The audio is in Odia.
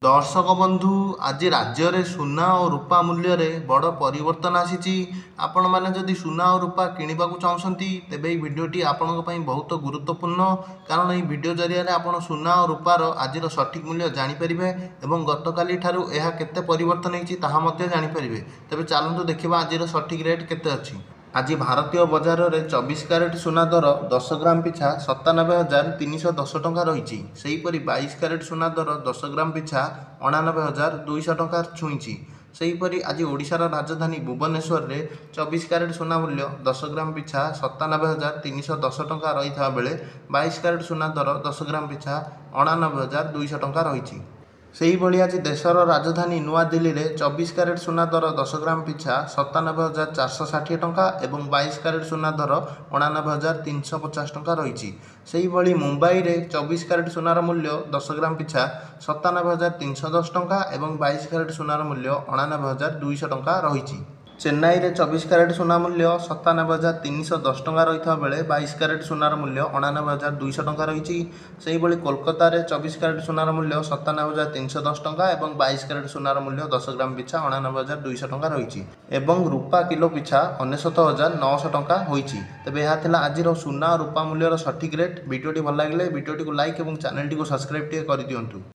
ଦର୍ଶକ ବନ୍ଧୁ, ଆଜି ରାଜ୍ୟରେ ସୁନା ଓ ରୂପା ମୂଲ୍ୟରେ ବଡ଼ ପରିବର୍ତ୍ତନ ଆସିଛି। ଆପଣମାନେ ଯଦି ସୁନା ଓ ରୂପା କିଣିବାକୁ ଚାହୁଁଛନ୍ତି, ତେବେ ଏହି ଭିଡ଼ିଓଟି ଆପଣଙ୍କ ପାଇଁ ବହୁତ ଗୁରୁତ୍ୱପୂର୍ଣ୍ଣ, କାରଣ ଏହି ଭିଡ଼ିଓ ଜରିଆରେ ଆପଣ ସୁନା ଓ ରୂପାର ଆଜିର ସଠିକ୍ ମୂଲ୍ୟ ଜାଣିପାରିବେ ଏବଂ ଗତକାଲି ଠାରୁ ଏହା କେତେ ପରିବର୍ତ୍ତନ ହେଇଛି ତାହା ମଧ୍ୟ ଜାଣିପାରିବେ। ତେବେ ଚାଲନ୍ତୁ ଦେଖିବା ଆଜିର ସଠିକ୍ ରେଟ୍ କେତେ ଅଛି। ଆଜି ଭାରତୀୟ ବଜାରରେ 24 କ୍ୟାରେଟ୍ ସୁନା ଦର 10 ଗ୍ରାମ ପିଛା 97,310 ଟଙ୍କା ରହିଛି। ସେହିପରି 22 କ୍ୟାରେଟ୍ ସୁନା ଦର 10 ଗ୍ରାମ ପିଛା 89,200 ଟଙ୍କା ଛୁଇଁଛି। ସେହିପରି ଆଜି ଓଡ଼ିଶାର ରାଜଧାନୀ ଭୁବନେଶ୍ୱରରେ 24 କ୍ୟାରେଟ୍ ସୁନା ମୂଲ୍ୟ 10 ଗ୍ରାମ ପିଛା 97,310 ଟଙ୍କା ରହିଥିବା ବେଳେ 22 କ୍ୟାରେଟ୍ ସୁନା ଦର 10 ଗ୍ରାମ ପିଛା 89,200 ଟଙ୍କା ରହିଛି। ସେହିଭଳି ଆଜି ଦେଶର ରାଜଧାନୀ ନୂଆଦିଲ୍ଲୀରେ 24 କ୍ୟାରେଟ୍ ସୁନା ଦର 10 ଗ୍ରାମ ପିଛା 97,460 ଟଙ୍କା ଏବଂ 22 କ୍ୟାରେଟ୍ ସୁନା ଦର 89,350 ଟଙ୍କା ରହିଛି। ସେହିଭଳି ମୁମ୍ବାଇରେ 24 କ୍ୟାରେଟ୍ ସୁନାର ମୂଲ୍ୟ 10 ଗ୍ରାମ ପିଛା 97,310 ଟଙ୍କା ଏବଂ 22 କ୍ୟାରେଟ୍ ସୁନାର ମୂଲ୍ୟ 89,200 ଟଙ୍କା ରହିଛି। ଚେନ୍ନାଇରେ 24 କ୍ୟାରେଟ୍ ସୁନା ମୂଲ୍ୟ 97,310 ଟଙ୍କା ରହିଥିବା ବେଳେ 22 କ୍ୟାରେଟ୍ ସୁନାର ମୂଲ୍ୟ 89,200 ଟଙ୍କା ରହିଛି। ସେହିଭଳି କୋଲକାତାରେ 24 କ୍ୟାରେଟ୍ ସୁନାର ମୂଲ୍ୟ 97,310 ଟଙ୍କା ଏବଂ 22 କ୍ୟାରେଟ୍ ସୁନାର ମୂଲ୍ୟ 10 ଗ୍ରାମ ପିଛା 89,200 ଟଙ୍କା ରହିଛି ଏବଂ ରୂପା କିଲୋ ପିଛା 99,900 ଟଙ୍କା ହୋଇଛି। ତେବେ ଏହା ଥିଲା ଆଜିର ସୁନା ରୂପା ମୂଲ୍ୟର ସଠିକ୍ ରେଟ୍। ଭିଡ଼ିଓଟି ଭଲ ଲାଗିଲେ ଭିଡ଼ିଓଟିକୁ ଲାଇକ୍ ଏବଂ ଚ୍ୟାନେଲଟିକୁ ସବସ୍କ୍ରାଇବ୍ ଟିକେ କରିଦିଅନ୍ତୁ।